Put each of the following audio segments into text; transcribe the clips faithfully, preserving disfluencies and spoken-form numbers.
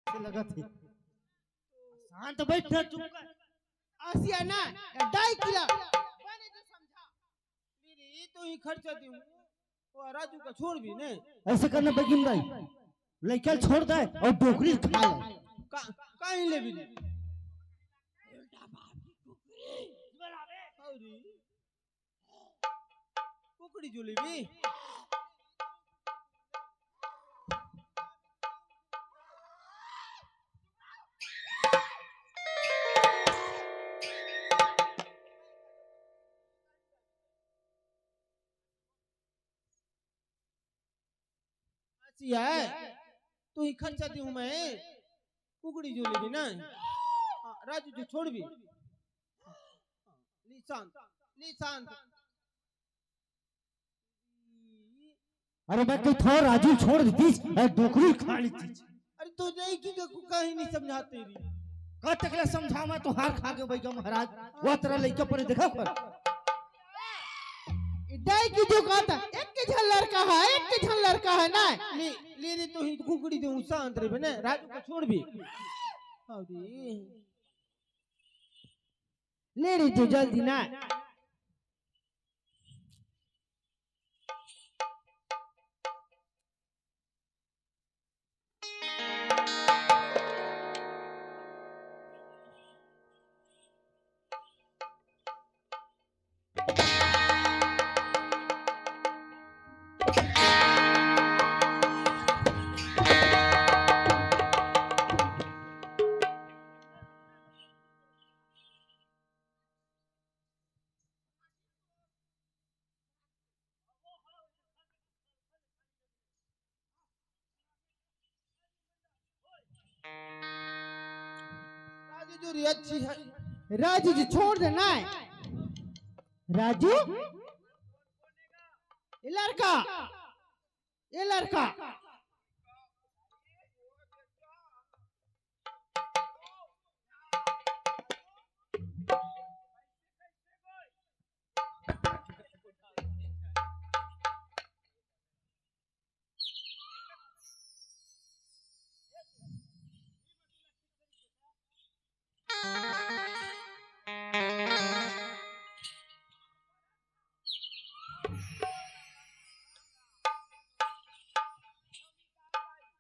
से लगत हे। शांत बैठ ना, चुप कर। असिया ना, ए दाई किला। बने जो समझा। मेरी तो ही खर्चा दी हूँ। वो राजू का छोड़ भी ने। ऐसे करना बेगिन दाई, लइका छोड़ दे अउ डोकरी खा ले। का, काहीं ले भी ने। अरे, कुकड़ी जो लेबी। असिया, तू ही खर्चा दी हूँ मैं, कुकड़ी जो लेबी ना। हाँ, राजू जो छोड़ भी। निशांत, निशांत। अरे मैं कही थोड़ा राजू छोड़ देतीस, अरे डोकरी खा लेतीस। अरे तो नहीं की को कहीं नहीं समझाते री। का तकला समझा मैं तो हार खा के बैठा महाराज। वो तेरा लइका परे देखा कर। इदाई की जो कहता, एक के झन लड़का है, एक के झन लड़का है ना। ले, ले रे तो ही कुकड़ी दे शांत रे बने, राजू को छोड़ भी। अरे। ले रे जो जल्दी ना। राजू जी अच्छी है। राजू जी छोड़ देना है। राजू, ये लड़का, ये लड़का।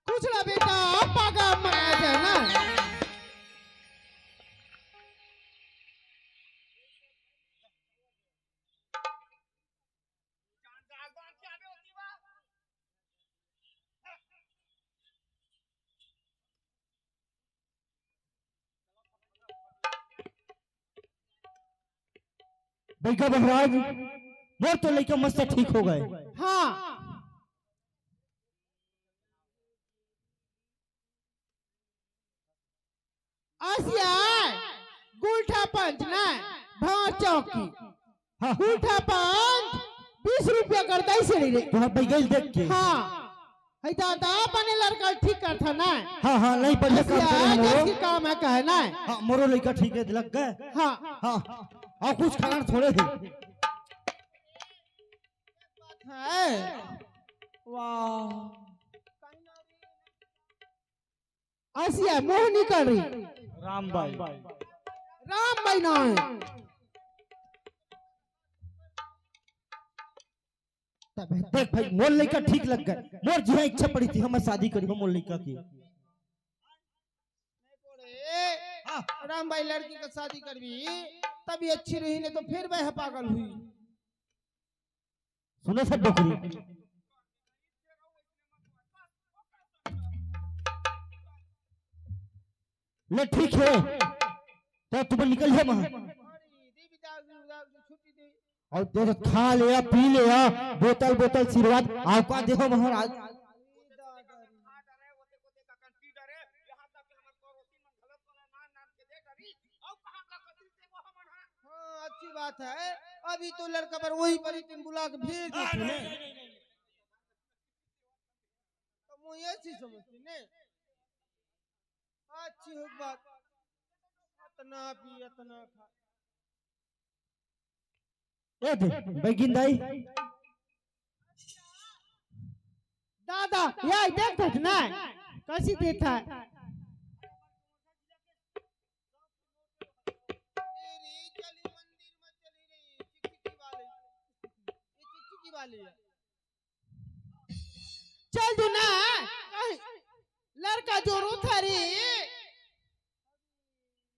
कुछ ना बेटा, पागा मना जाना। भैया महाराज, मोर तो लइका मस्त ठीक हो गए। हाँ। असिया, गुलठा पंच ना, भांवर चौक की। हाँ। गुलठा पंच, बीस रुपया कर दई से रे। तोहर बैगल देख के। हाँ। है दादा, अपने लड़का ठीक करथा ना। हाँ, हाँ, नहीं, बढ़िया काम करे हैं मोरो। की काम है, कहे ना। हाँ, मोरो लइका ठीक है, लग गए। हाँ। हाँ, और कुछ खाना थोड़े ही। है। वाह। असिया, मोहनी कर रही। राम भाई। राम भाई ना है। तब देख भाई, मोर लइका ठीक लग गए। मोर जिहा इच्छा पड़ी थी, हम शादी करी मोर लइका की। हाँ। राम भाई लड़की का शादी करबी, तभी अच्छी रही, नहीं तो फिर वह पागल हुई। सुनो सब डोकरी। ले ठीक है, तो तुम निकल जाओ वहाँ। और दे दे, खा ले या पी ले या, बोतल बोतल आशीर्वाद, औकात देखो महाराज। हाँ, अच्छी बात है। अभी तो लड़का पर वही पर ही तुम बुला के भेज दे हाँ, तूने। नहीं, नहीं, नहीं, नहीं। तो मुझे ऐसी समझती ने। अच्छी हो बात। इतना पी, इतना खा। ए दे, बैगिन दाई। दादा, ये देख देख ना, कैसी देता है। चल दू ना, कहीं लड़का जो रोत हरी,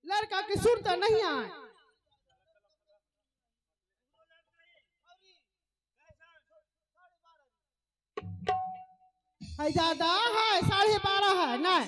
लड़का के सुर तो नहीं आए। है ज्यादा है, साढ़े बारह है ना।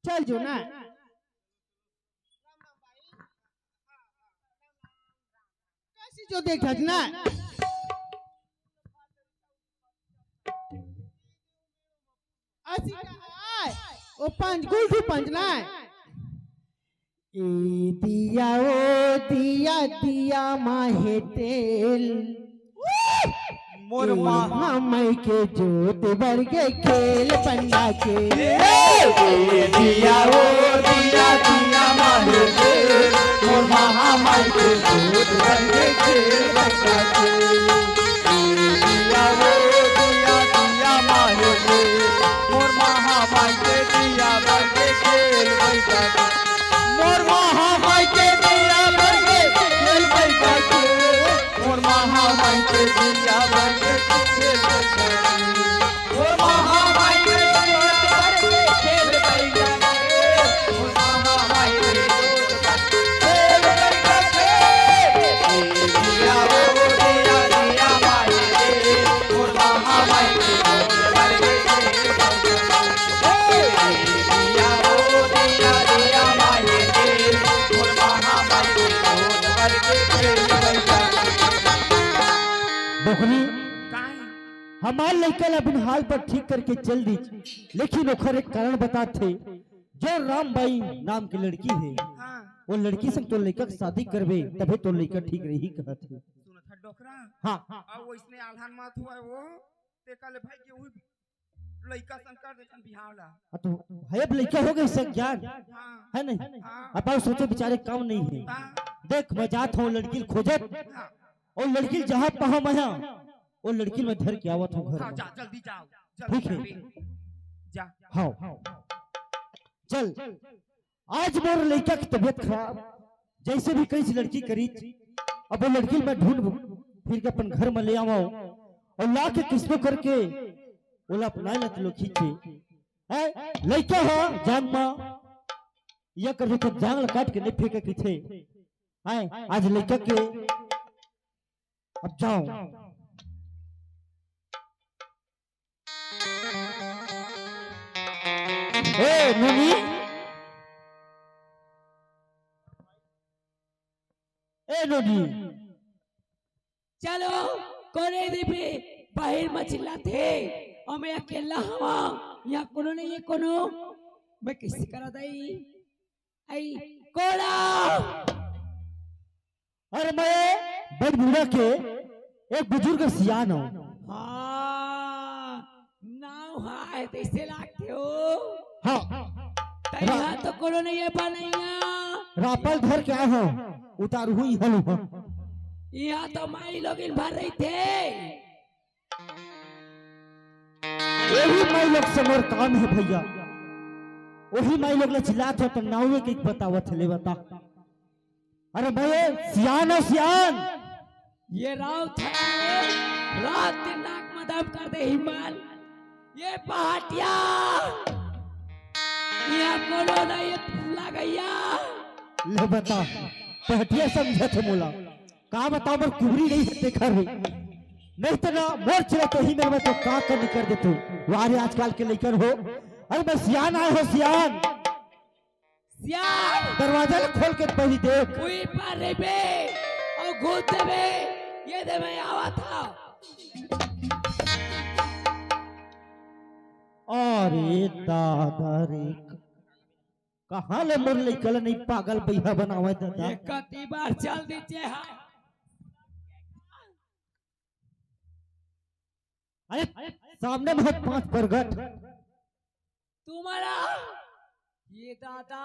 चल जो ना। कैसी जो देखत ना। असी का है, वो पंच, गुलठू पंच ना। ए दिया, ओ दिया, दिया माहे तेल। मोर ए माँ। माँ माई के जोत बर के खेल पंडा के। ए दिया, ओ दिया, दिया माहे तेल। मोर माँ माई के जोत बर के खेल पंडा के। ए दिया, ओ दिया, दिया माहे तेल। मोर माँ माई के दिया बर के खेल पंडा के। मोर महामाई के दिया बर के खेल बैठा के। मोर महामाई के दिया बर के खेल बैठा के। मोर महामाई के दिया बर के खेल बैठा के। मोर महामाई के दिया बर के खेल बैठा के। दिया वो दिया दिया माई रे। मोर महामाई के दिया बर के खेल बैठा के। डोकरी, काहे? हमार लइका ला बिन हाल पर ठीक करके चल दीच, लेकिन ओखर एक कारण बतात हे। जो रामबाई नाम की लड़की हे, हाँ। वो लड़की संग तोर लइका के शादी करबे, तभे तोर लइका ठीक रही कहत हे। सुनत ह डोकरा? हाँ। अउ वइसने आल्हन मत होवय वो, ते कहले भाई के उही लइका संग कर देथन बिहाव ला। हाँ, तो है, अब लइका हो गए से ज्ञान, हाँ। है नहीं? हाँ। अब आप सोचे बेचारे काम नहीं है। हाँ। देख, मैं जात हूँ लड़की खोजत, हाँ। अउ लड़की जहाँ पहा मैं, वो लड़की मैं धर के आवत हूँ घर हाँ, में। जा, जल्दी जाओ, जल्दी ठीक है। जाबे। जा। हाँ। चल, आज मोर लइका के तबीयत खराब, जइसे भी कहीं से लड़की करीच, अब वो लड़की मैं ढूंढ फिर के अपन घर में ले आवव अउ ला के किसनो करके ओला अपनाए ला त लो खींचे। हैं? लइका ह जांग मा, ये कर तो जांग ला काट के नहीं फेंके किथे। हैं? आज लइका के अब जाओ। ए नोनी, ए नोनी। चलो, कोने दीपी बाहिर म चिल्लात हे, अउ मैं अकेला हवा, यहाँ कोनो नहीं है कोनो, मैं किसी करा दई, आई कोड़ा। अरे मैं बड़ बूढ़ा के एक बुजुर्ग सियान हूँ। हाँ, नाव हाय तइसे लागथे हो। हाँ। तइहा रा- तो कोनो नहीं है बनैया। रापल धर के आए हो, उतार हुई हलू हो। यहाँ तो माई लोगिन भर रही थे। यही माई लोग से मोर काम है भैया, वही माई लोग ले चिल्लात हो तो नावे के बतावत है, ले बता। अरे भाई, सियान हो, सियान। ये राउत हे, रात दिन नाक म दम कर दे हिम्मत। ये पहाटिया, ये कोनो नहीं, ये फूला गैया। ले बता, पहाटिया समझत हे मोला। का बताओ, मोर कुबरी नहीं है, देखा रे। नहीं तो ना, मोर चले तो ही मेरे में तो का कर निकर देते। वाह रे, आजकल के लइकन हो। अरे मैं सियान आए हो, सियान। सियान। दरवाजा ल खोल के पहिली देख। उही पार रहिबे अउ घूम देबे। ये दे मैं आवत हव। अरे दादा रे, कहाँ ले मोर लइका ल नहीं पागल बइहा बनावय दादा। ये कति बार चल दीचे हा। अरे सामने में पांच प्रगट। तुम्हारा ये दादा,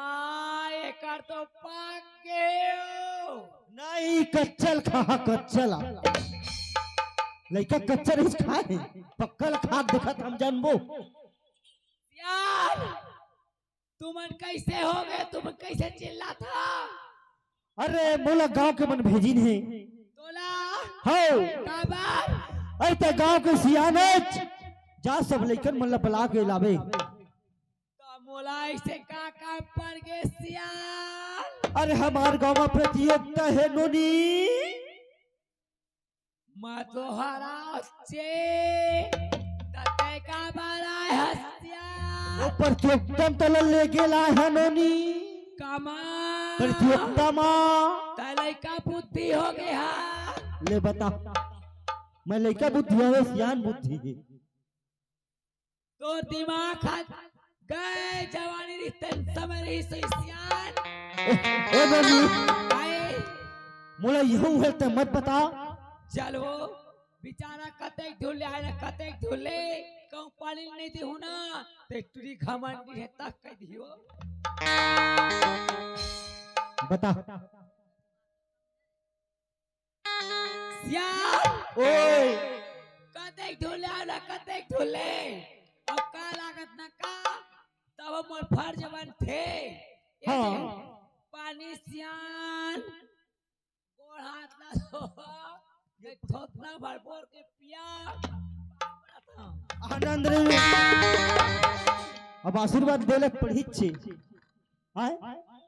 एकर तो पाक गे हो। नहीं, कच्चा ल खा, कच्चा ल। लइका कच्चा रहिस खाए हे, पक्का ल खा के देखत हम जानबो। यार, तुमन कैसे हो गए? तुमन कैसे चिल्लात हा? अरे, मोला गांव के मन भेजिन हे। तोला? हव। काबर? अरे, ते गांव के सियान हच, जा सब लइकन मन ला बला के लाबे। त मोला ऐसे का काम पड़ गे सियान? अरे, हमार गांव में प्रतियोगिता हे नोनी। मैं तो हरास चे, त तै काबर आय हस सियान? वो प्रतियोगिता में तोला लेगे लाय हे नोनी। कामा? प्रतियोगिता मा। त लइका बुद्धि हो गे हा। ले बता, मैं लइका बुद्धि हवे, सियान बुद्धि हे। तोर दिमाग ह गए, जवानी रहिस तेन समय रहिस सियान। ए, ए नोनी, काहे? मोला यहू हल ते मत बता। चल वो, बेचारा कतेक धुल्ले आय ना, कतेक धुल्ले, कहूँ पानी नहीं देहू ना, ते टुरी घमंडी हे, तक कह दियो। बता। सियान! ओए! कतेक धुल्ले आय ना, कतेक धुल्ले। अब का लागत ना का, तब मोर फर्ज बनथे। ये हाँ। देख, पानी सियान, गोड़ हाथ ला धो, एक थोथना भर बोर के पिया। आनंद रे। अब आशीर्वाद देलक पढ़ी छे। आय?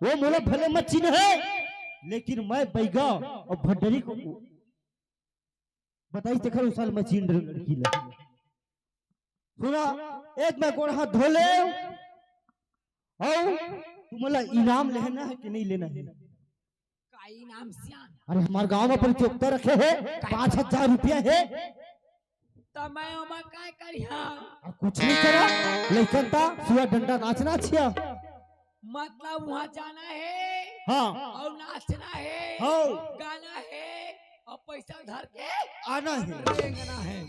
वो मोला भले मत चिन्हे, लेकिन मैं बैगा अउ भंडरी को बताइस तेखर ओ साल मैं चिन्हे लड़की ला। सुना, एक मैं गोड़ हाथ धो ले, अउ तुमला इनाम लेना हे कि नहीं लेना हे? का इनाम सियान? अरे हमार गांव में प्रतियोगिता रखे हे, पाँच हजार रुपया हे। त मैं ओमा काय करिहा? अउ कुछ नहीं करा, लइकन ता सुआ डंडा नाचना छिया। मतलब वहाँ जाना हे हाँ। अउ नाचना हे, हाँ। गाना हे अउ पैसा धर के आना हे। रेंगना हे।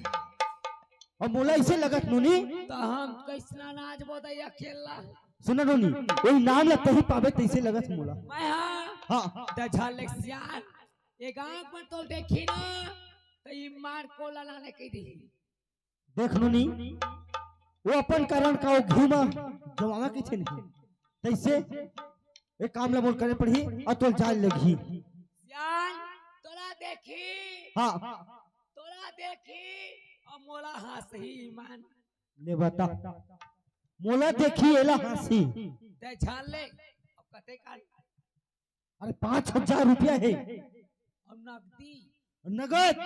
अउ मोला ऐसे लगत नोनी। त हम कैसना नाचबो दैया खेलना? सुन नोनी, ओ इनाम ला तही पाबे तैसे लगत मोला। मैं हाँ। हाँ। त झन ले सियान, ए गांव में तो देखी ना, त ई मार कोला लाने कह दी। देख नोनी, वो अपन कारण का वो घी में जमावा के छे नहीं। तैसे एक काम ला मोला करे पड़ही, अउ तोला जाय लगही। सियान, तोला देखी। हाँ। तोला देखी, अउ मोला हंसही ईमान। ले बता। मोला देखी, एला हंसही। ते झन ले, अब कते कान। अरे पाँच हजार रुपया हे। अउ नगदी। नगद।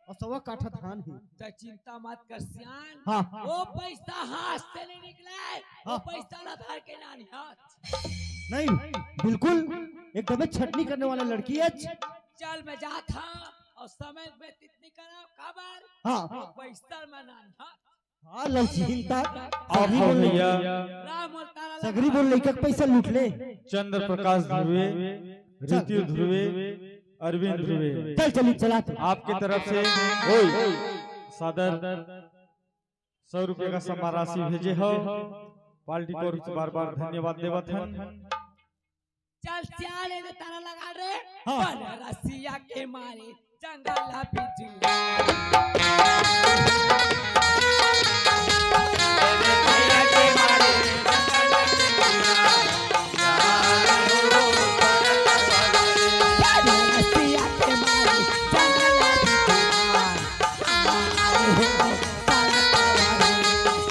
अउ सवा काठा धान हे। ते चिंता मत कर सियान। हाँ। ओ पैसा हाथ से नहीं निकले। ओ हाँ। पैसा ला धर के ना निहार। नहीं, बिल्कुल एकदमे छटनी करने वाला लड़की हे। चल मैं जात हंव अउ समय व्यतीत नहीं करंव, काबर? हाँ। ओ पैसा मैं ना निहार। हाँ, ललचीन ता। आप सगरी हो बोल भैया। लइका। राम और तारा सगरी बोल लइका के पैसा लूट ले। चंद्र प्रकाश ध्रुवे, चल। ऋतु ध्रुवे, अरविंद ध्रुवे। चल, चल, चला तो। आपके तरफ से ओए, सादर सौ रुपये का सम्मान राशि भेजे हो। पार्टी को बार बार धन्यवाद देवत हन। चल सियान, ए दे तारा लगा रे। हाँ। बनरसिया के मारे जंगल बिजू। बनरसिया के मारे जंगल बिजू।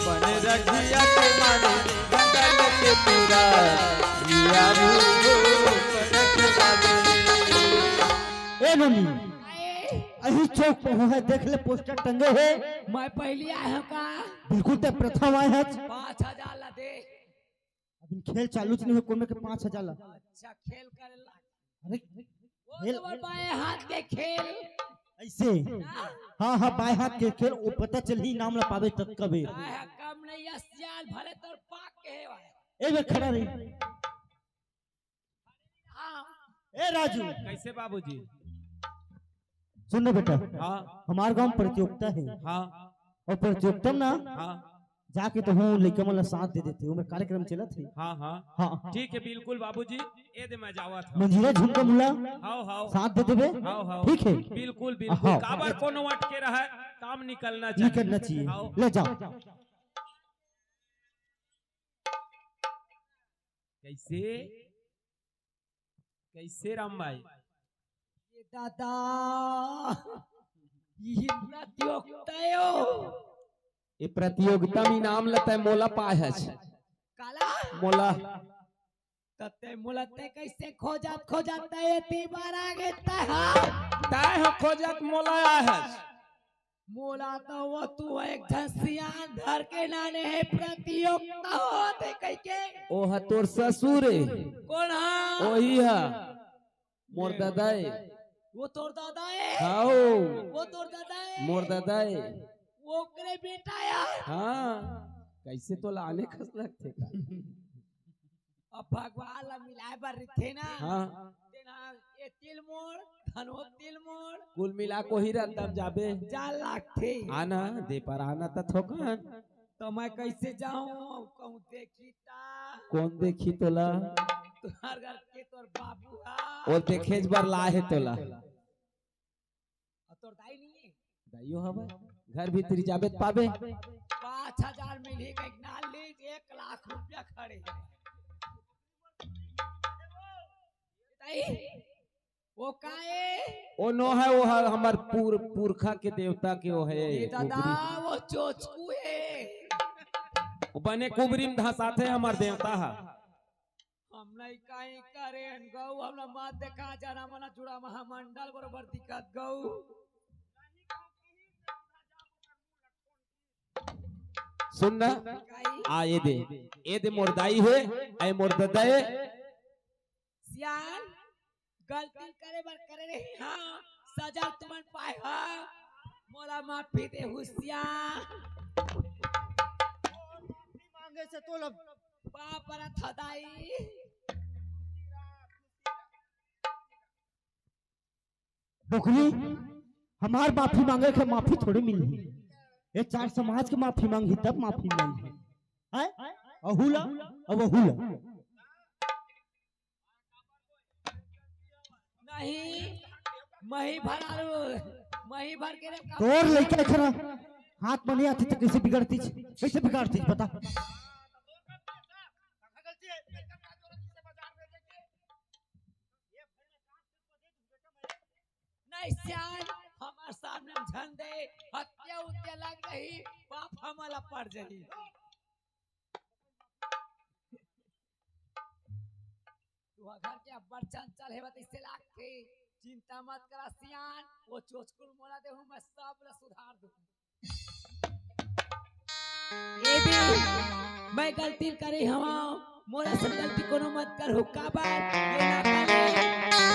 बनरसिया के मारे जंगल के पूरा। ए नोनी, आए। अही चौक पे हूँ है, देख ले पोस्टर टंगे हे। मैं पहली आय हंव का? बिल्कुल ते प्रथम आय हच। पाँच हजार ला दे। अभी खेल चालू च नहीं हो, कोन में के पाँच हजार ला। अच्छा, खेल करे ला। अरे, वो खेल। तो बाएं हाथ के खेल। ऐसे। हाँ। हाँ, हाँ, बाएं हाथ के खेल, वो पता चलही, इनाम ला पाबे तब कबे। आय हा, कम नहीं, या सियान भले तोर पाक के हे भाई। ए बे खड़ा रही। हाँ। ए राजू। कैसे बाबूजी? सुन ना बेटा। हाँ। हमार गांव में प्रतियोगिता हे। हाँ। अउ प्रतियोगिता में ना हाँ। जाके तो हूँ, लइका मन ला साथ दे देते, ओमे कार्यक्रम चलत हे। हाँ, हाँ। हाँ, हाँ। ठीक है, बिल्कुल बाबूजी, ए दे मैं जावत हूँ। मंजीरा झुमका मुला हाव, हाव। साथ दे देबे। हाव, हाव। ठीक है। बिल्कुल, बिल्कुल। हाँ। काबर कोनो अटके रहे, काम निकलना चाहिए। निकलना चाहिए। हाव। ले जाओ। कैसे? कैसे राम भाई? ए दादा, ये प्रतियोगिता हे ओ। ये प्रतियोगिता में इनाम ला तैं मोला पाय हस। काला? मोला। त तैं मोला तैं कैसे खोजत खोजत तैं एती बर आ गे तैं हा? तैं हा खोजत मोला आय हस। मोला तो वो तू एक झन सियान धर के लाने हे, प्रतियोगिता होत हे कहिके। ओ हा तोर ससुर हे। कोन हा? ओही हा। मोर ददा हे। वो तोर ददा हे? हाव। वो तोर ददा हे? मोर ददा हे। ओकरे बेटा यार। हाँ। कैसे तोला आने कस लगथे का? अब भगवान ला मिलाय बर रहिथे ना। हाँ। तेन हा ए तिल मोर, धन ओ तिल मोर। कुल मिला के ओही रद्दा म जाबे। जा लागथे। आना, दे पर आना त थोकन। त मैं कैसे जाहूँ? कहूँ देखही त। कोन देखही तोला? तुँहर घर के तोर बाबू हा। ओ देखेच बर लाय हे तोला। अउ तोर दाई नइ हे? दाईयो हवय। घर भीतरी जाबे त पाबे। पाँच हजार मिलही कहिके ना लीस, एक लाख रुपया खड़े हे। दाई, ओ का हे? ओ नो हे, ओ ह हमर पुर-, पुरखा के देवता के ओ हे, ए दादा, कुबरी। ओ चोचकू हे। ओ बने कुबरी म धसाथे हमर देवता ह। हम नइ काई करेन गऊ, हमला मत देखा, जना मना जुड़ा महामंडल बरोबर दिखत गऊ। सुन ना, काई? आ ए दे, ए दे मोर दाई हे, ए मोर ददा हे। सियान, गलती करे बर करे रही, हाँ, सजा तुमन पाए हा, मोला माफी दे हुसिया। माफी मांगे से तो लब बाप परत हदाई। डोकरी, हमार माफी मांगे के माफी थोड़ी मिलही। ये चार समाज के माफी मांगही तब माफी मांगही। हैं? अहू ला, अब अहू ला। नहीं, मही भर आलू, मही भर के रे का तोर लइका एखर हाथ म नइ आतिस त कइसे बिगड़तिस? कइसे बिगड़तिस बता? नहीं सियान, हमार सामने म झन दे, हत्या उत्या लग रही, पाप हमला पड़ जाही। तू घर के अब्बड़ चंचल हे, बतइसे लागथे। चिंता मत करा सियान, वो चोचकुल मोला देहू, मैं सब ला सुधार दूँ। ए दे, मैं गलती करे हवं, मोला से गलती कोनो मत करहू, काबर ये ना करे,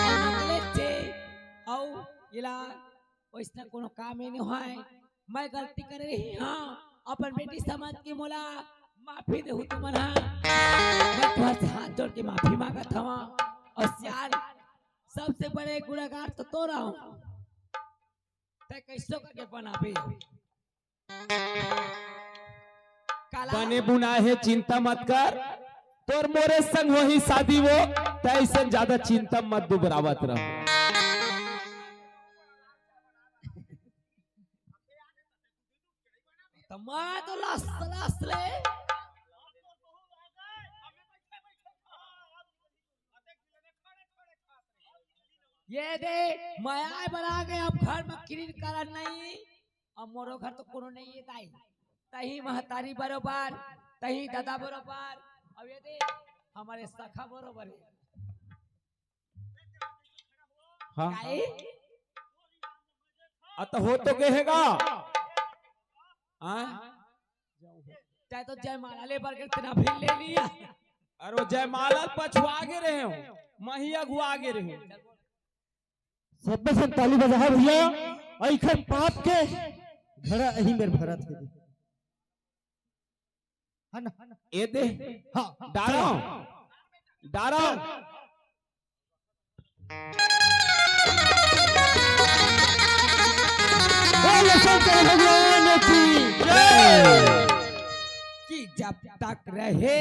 अउ ना करे छे, अउ इला ओइसना कोनो काम ए नइ होय। मैं गलती करे रही हंव, अपन बेटी समझ के मोला माफी देहू तुमन हा। मैं तुहर से हाथ जोड़ के माफी मांगत हवं। अउ सियान, सबसे बड़े गुनाहगार तो तोर हंव। तैं कइसो करके बनाबे। काला? बने बुनाए हे, चिंता मत कर, तोर मोरे संग होही शादी वो, तैं अइसन ज्यादा चिंता मत दुबरावत रह। त मैं तो लस लस ले। ये दे, मैं आए बर आ गे, अब घर म किरिन करन नहीं, अब मोरो घर तो कोनो नहीं हे दाई, तहीं महतारी बरोबर, तहीं दादा बरोबर, अब ये दे, हमर सखा बरोबर हे। हाँ, काई? हाँ। अत हो तो गे हे गा? हाँ? तैं तो जयमाला ले बर के तेना भी ले लिया। अरे वो जयमाला पछुआ गे रहे हो, मही अगुआ गे रहे हो। सबे संग ताली बजाहा भैया, अउ एखर पाप के घड़ा अही मेर भरत हे। है ना? ए दे। हाँ। डारो। डारो। बोलो शंकर भगवान की जय। जब तक रहे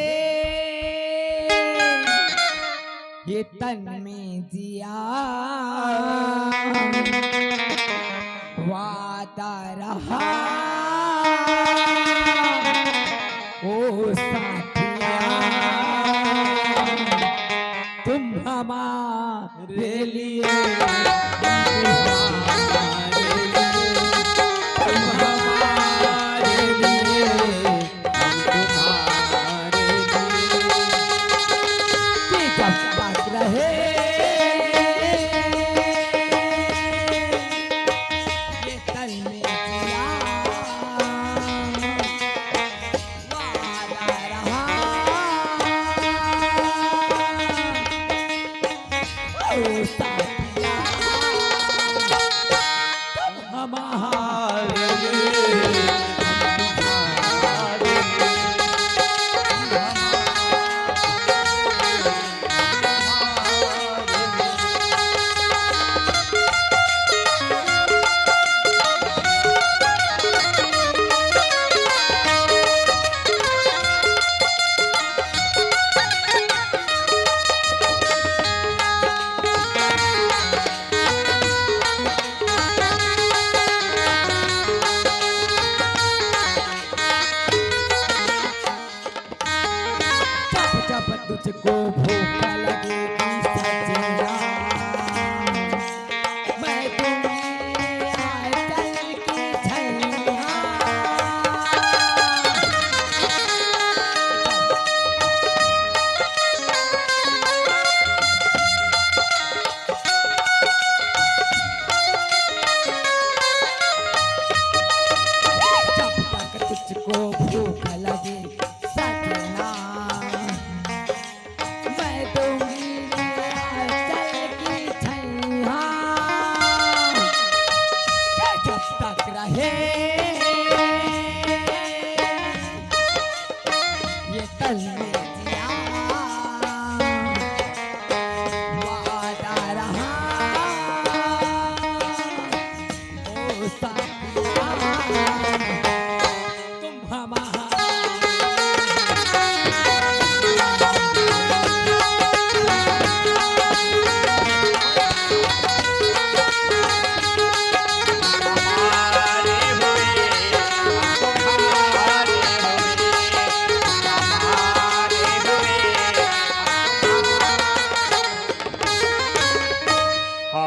ये तन में जिया, वादा रहा ओ साथिया, तुम हमारे लिए